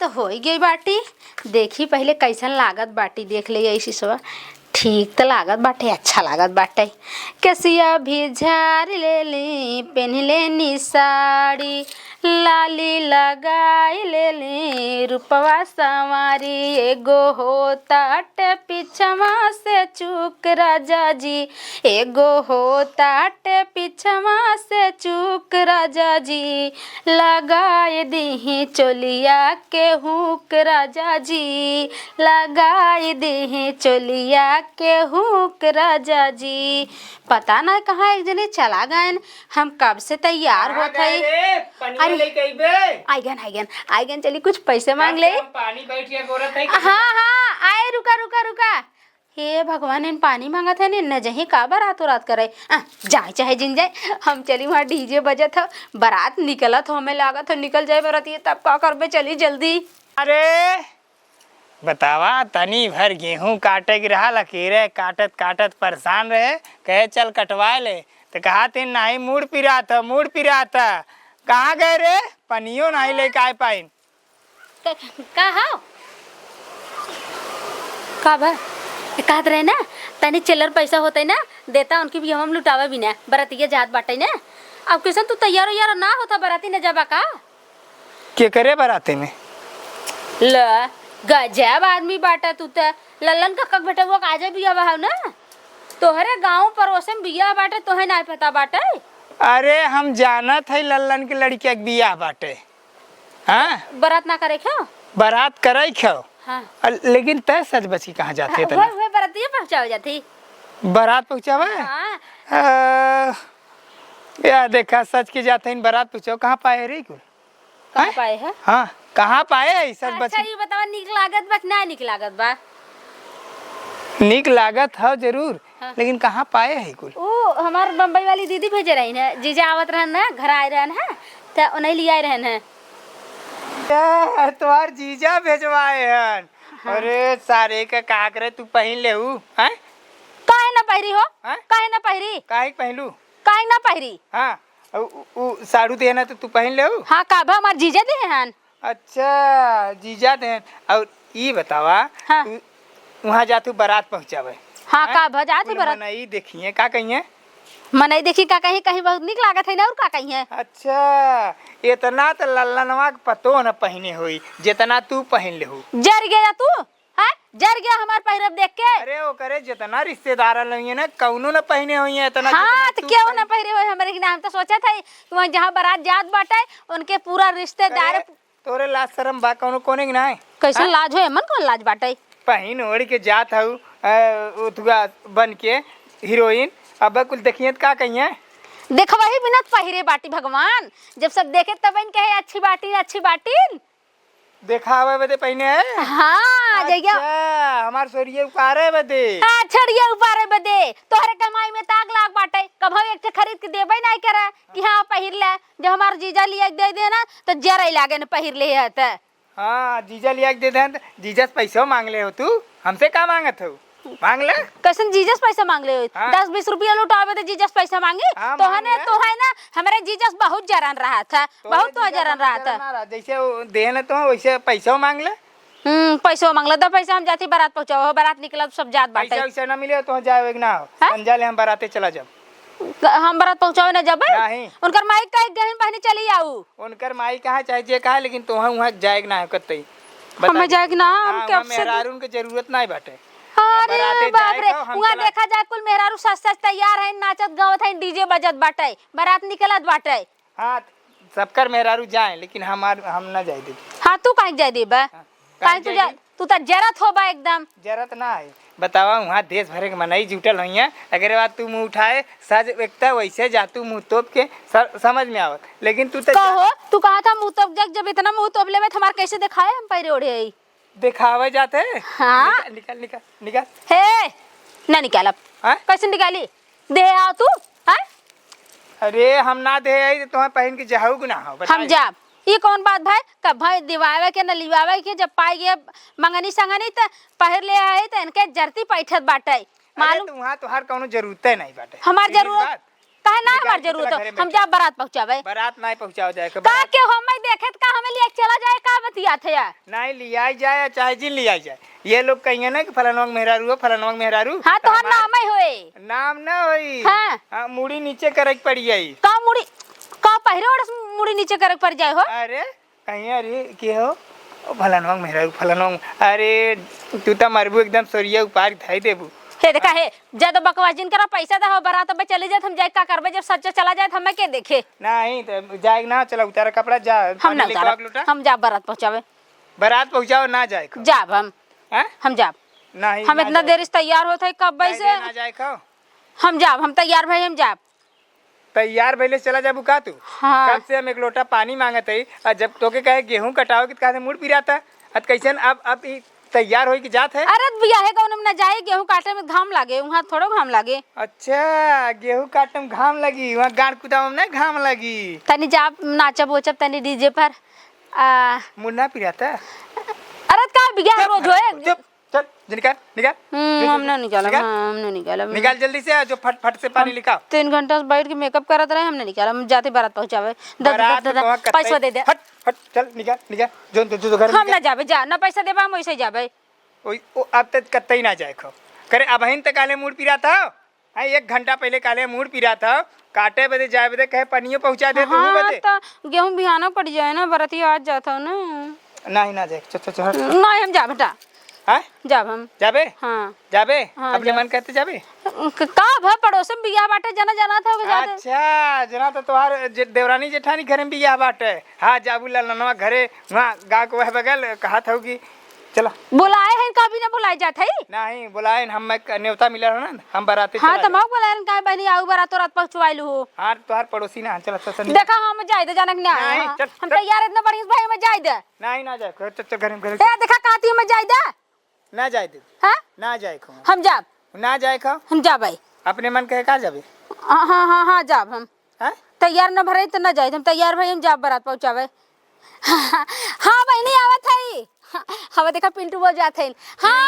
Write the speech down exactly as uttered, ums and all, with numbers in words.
तो होई गई बाटी। देखी पहिले कैसन लागत बाटी, देख ले यही सिसवा। ठीक तो लागत बाटे, अच्छा लागत बाटे। केसिया भी झारि लेली, पेन्हि लेनी साड़ी, लाली लगाइ लेली, रूपवा संवारी। एगो होताटे पिछवा से चूक राजा जी, एगो होताटे पिछवा से चूक राजा जी, लगाइ दिही चोलिया के हुक राजा जी, लगाइ दिही चोलिया के हुक राजा जी। पता ना कहाँ एक जने चला गएन, हम कब से तैयार कहाँ होत गए हई। रे? पनिया अरे, लेके अइबे? आइगन, आइगन, आइगन, चली कुछ पैसे मांग ले। हम पानी बैठ के गोरत है। हाँ, हाँ, आए, रुका, रुका, रुका। हे भगवान, इन पानी मांगत है, इन न जही का बारात उरात करे। आ, जाए चाहे जिन जाए, हम चली वहाँ डीजे बजत ह, बारात निकलत हो, हमें लागत हो निकल जाए बारात, ये तब का करबे, चली जल्दी। अरे बतावा, तनी भर गेहूं काटे के रहल, अकेले काटत काटत परेशान रहे, कहे चल कटवाए ले, तो कहा तीन नाही मूड़ पिरात ह, मूड़ पिरात ह। कहाँ गए रे? पनियो नाही लेके आए पाइन। क-, का हौ? का बा? ए, कहत रहे ना, तनी चिल्लर पैसा होतै ना, देता उनकी भी हम लुटावा भी ना, बरातिया जात बाटै ना। अब कैसन तू तैयार उयार ना होता, बराती न जाबा का? के करे बराती में? ल, गजब आदमी बाटा तू त। लल्लन काका के बेटवा के आजे बियाह हौ ना? तोहरे गाँव पड़ोस में बियाह बाटे, तोहे नाय पता बाटे? अरे हम जानत है लल्लन के लड़किया के बियाह बाटे। हाँ? बारात ना करे क्यों? बारात करे क्यों? हाँ। अ, लेकिन तय सज बज के कहाँ जाते हाँ, इतना? वह, वह बरातिया पहुँचावे जाती। बारात पहुँचावे? हाँ। अ, या देखा, सज के जाते हैं, बारात पहुँचावे, कहाँ पाए रे कुल? कहाँ हैं? पाए है? हाँ, कहाँ पाए है, सच अच्छा, बची? ये बतावा, नीक लागत बा कि ना नीक लागत बा? नीक लागत हौ जरूर, हाँ। लेकिन कहाँ पाए है कुल? ऊ हमार बम्बई वाली दीदी भेजे रही न, जीजा आवत रहन न, घर आए रहन है, त उन्हें लियाए रहन है। ए, तोहार जीजा भेजवाए हन। हाँ। अरे, सारे का का करे, तू पहिन लेहू, हैं? काहे ना पहिरी हो? हैं? काहे ना पहिरी? काहे के पहिलू? काहे ना पहिरी? हाँ, उ, उ, उ साड़ू देहे ना तो तू पहिन लेहू? हाँ, का भा हमार जीजा देहे हन। अच्छा, जीजा देहे हन। और ई बतावा, हाँ। उ, उहाँ जातू बारात पहुँचावे। हाँ, हैं? का भा जात ही कुल बारात। मनई देखिए, का कहिए? मनई देखी का कहीं, कहीं बहुत नीक लागत है ना, और का कहिए? अच्छा, इतना तो लल्लनवा के पतोह न पहिने होई, जितना तू पहिन लेहू। जर गया तू? हैं? जर गया हमार पहिरब देख के? अरे, ओकरे जितना रिश्तेदार रहिए ना, कौनो न पहिने होइए इतना, हाँ, जितना तो तू केहू पहिन- न पहिरे होई हमरे के नाम। तो सोचत है कि वहाँ जहाँ बारात जात बाटे, उनके पूरा रिश्तेदार अरे, तोरे लाज शरम बा कौनो कोने के नाय? कैसन हाँ? लाज हो, एमन कौन लाज बाटे? पहिन ओढ़ के जात हऊ, अ, उतुआ बन के हीरोइन, अब कुल देखिए त का कहिए? देखवही बिना त पहिरे बाटी भगवान, जब सब देखे तब इन कहे अच्छी बाटी, अच्छी बाटी। देखावे बदे पहिने है? हाँ, जइया। अच्छा, हमार सोरिये उकारे बदे। हाँ, छड़िया उपारे बदे। तोहरे कमाई में ताक लाग बाटे। कभो एक ठे खरीद के देबे नाहीं करे कि हाँ, पहिर ले। जब हमार जीजा लिया के दे देना, तो जरे लागे न पहिर ले है त। हाँ, जीजा लिया के दे देना, त जीजा से पैसो मांग ले हो तू। हमसे का मांगत हो? मांग ले। कैसन जीजा से पैसा मांग ले? हाँ। दस बीस रुपया लुटावे त जीजा से पैसा मांगी? हाँ, तोहने, मांग ले। तोहे ना, हमरे जीजा से बहुत जरन रहा था, तोहरे बहुत तो जीजा जरन बहुत रहा था। जरन ना रहा। जैसे वो देहे ना तो वैसे पैसा मांग ले। हम्म, पैसा मांग ले, दो पैसा हम जाती बारात पहुँचाओ, हो बारात निकलब सब जात बाटे। पैसा वैसा ना मिले तो जाए ना हो। हाँ? हम जा ले, हम बाराते चला जाब। ग-, हम बारात पहुँचावे ना जाबे? नहीं। उनकर माई कहे गहन बहनी चली आऊ। उनकर माई कहा चाहे जे कहा, लेकिन तोहे वहाँ जाए के ना हो कतई। बता हमें दे। जाए के ना, हम हाँ, कब वहाँ से मेहरारून के जरूरत नहीं बाटे। अरे बाराते बाप जाए रे, का, हम वहाँ चला देखा जाए कुल मेहरारू सज सज तैयार है, नाचत गावत है, डीजे बजत बाटे, बारात निकलत बाटे। हाँ, सबकर मेहरारू जाए, लेकिन हमार, हम ना जाए देब। हाँ, तू काहे के जाए देबे? हाँ, काहे काहे तू जाए जा-, देब? तू त जरत होबा एकदम। जरत ना है, बतावा, वहाँ देश भर के मनई जुटल होइया, अगर बात तू मुँह उठाए, सज एक त वैसे जा तू मुँह तोप के, स-, समझ में आवत, लेकिन तू त जा- कहो, तू कहा था मुँह तोप, जब, जब इतना मुँह तोप लेबे, त हमार कैसे देखाए हम पहिरे ओढ़े आई? देखावे जाते? हाँ। निकाल, निकाल, निकाल, निकाल। हे, ना निकालब। हाँ? कैसे निकाली? दे आओ तू, हाँ? अरे, हम ना दे आई तो तुम्हें पहिन के जाहू कि ना हो, बताई। हम जाब। ई कौन बात भाई? कब भाई दिवावे के न लिवावे के, जब पाई गए मंगनी संगनी त पहिर ले आई त इनके जरती पैठत बाटे। अरे, मालूम? तो वहाँ तोहार कौनो जरूरते नहीं बाटे। हमार समझ जरूरत बात? काहे ना निकाल हमार के जरूरत चला हो? घरे में हम बैठा। जाब बारात पहुँचावे। बारात नाहीं पहुँचावे जाए के का बात। के हमें देखे त का हमें लिए चला जाए, का बतियात है यार? नाहीं, लियाई जाए, चाहे जिन लियाई जाए। ये लोग कहिए ना कि फलनवा के मेहरारू हो, फलनवा के मेहरारू। हाँ, तो तोहार हमार नाम ही होए। नाम ना होई। हाँ। हाँ, मुड़ी नीचे करे के पड़ी जाई। का मुड़ी, का पहिरे ओढ़े से मुड़ी नीचे करे के पड़ जाए हो? अरे, कहिए अरे, के हो? ओ, फलनवा के मेहरारू, फलनवा के, अरे, तू त मरबू एकदम सोरिया उपार धई देबू। हे देखा, हे, जा तो बकवास जिन करा, पैसा दे हो, बारात अब चली जात, हम जाए का करबे, जब सच्चा चला जाए, तो हमें के देखे? नाहीं, तो जाए ना, चला उतारा कपड़ा, जा, हम पानी ना लेके उतारब, आग लोटा। हम जाब बारात पहुँचावे। बारात पहुँचाओ, ना जाए खो। जाब हम। हैं? हम जाब। नाहीं, हम ना इतना जाए देर खो। से तैयार होत है, कब काहे से? ना जाए खो? हम जाब, हम तैयार भई, हम जाब। तैयार भइले चला जाबू का तू? हाँ। कब से हम एक लोटा पानी मांगत हई, और जब तोके कहे गेहूं कटाओ के, तो कहा से मुड़ पिराता। अत कैसन अब, अब ई तैयार होई के जात है? अरे बियाहे गौन में ना जाए, गेहूं काटे में घाम लागे, वहाँ थोड़ो घाम लागे। अच्छा, गेहूं काटे में घाम लगी, वहाँ गाड़ कुदाओ में ना घाम लगी। तनी जाब नाचब ओचब तनी डीजे पर। आ, मुड़ ना पिराता? अरे का बियाह चुप, रोज होए? चुप, चल, जे निकाल, निकाल। हम्म, जो, जो, हम जो, ना निकालब, निकाल। हाँ, हम ना निकालब। निकाल जल्दी से, जो फट, फट से पानी हम निकाल। तीन घंटा से बैठ के मेकअप करत रहे, हम ना निकालब, हम जाते बारात पहुँचावे। दे, दे, बारात दे, दे, में दे, तोहर पैसा कत्तई, दे दे। हट, हट, चल, निकाल, निकाल। जो, जो, जो, जो घर हम निकाल। ना जाबे, जा, ना पैसा देबा, हम वैसे ही जाबे। ओई, ओ, अब तक कत्तई ना जाए खो। करे, अबहिन तक काले मूड़ पिरात हो। हाँ, एक घंटा पहिले काले मूड़ पिरात हो, काटे बदे जाए बदे कहे पनियो पहुँचा दे, तू हाँ, बदे। त गेहूं बिहाना पड़ जाए ना, बरतिया आज जात हो ना। नाहीं, ना जाए, चल, चल, चल, हट। नाहीं, हम जाब बेटा। हैं? जाब हम। जाबे? हाँ। जाबे? हाँ, अपने जाब। मन कहते जाबे? क-, का भा पड़ोस में बियाह बाटे, जना, जना था, ओके जाते। अच्छा, जना तो तोहार जे-, देवरानी जेठानी घर में बियाह बाटे। हाँ, जाबू ललनवा घरे, वहाँ गाँव के वह बगल, कहा था कि चला। बुलाए हैं, कभी ना बुलाए जात है। नाहीं, बुलाए हैं, हम एक नेवता मिला है ना, हम बाराती हाँ, चला तो जाए। मऊ बुलाए हैं, काहे बहनी, आऊ बारात, रात पहुँचवाइलू हो। हाँ, तोहार पड़ोसी ना, चला, चल, चल, निकल। देखा, हम जाए दे, जनक न्याय नाहीं, हाँ। चल, हम चल। तैयार इतना बढ़िया से भाई, हम जाए दे। नाहीं, ना जाए, चल, चल, चल, घर में, घर में। ए, देखा, कहती हम जाए दे। ना जाए दे। हाँ? ना जाए खो। हम जाब। ना जाए खो। हम जाब भाई। अपने मन कहे का जाबे? हाँ, हाँ, हाँ, हाँ, जाब हम। हैं? तैयार न भरे तो न जाए, हम तैयार भाई, हम जाब बारात पहुँचावे। हाँ, बहनी आवत है। हवा देखा पिंटू बोल जात है। हाँ।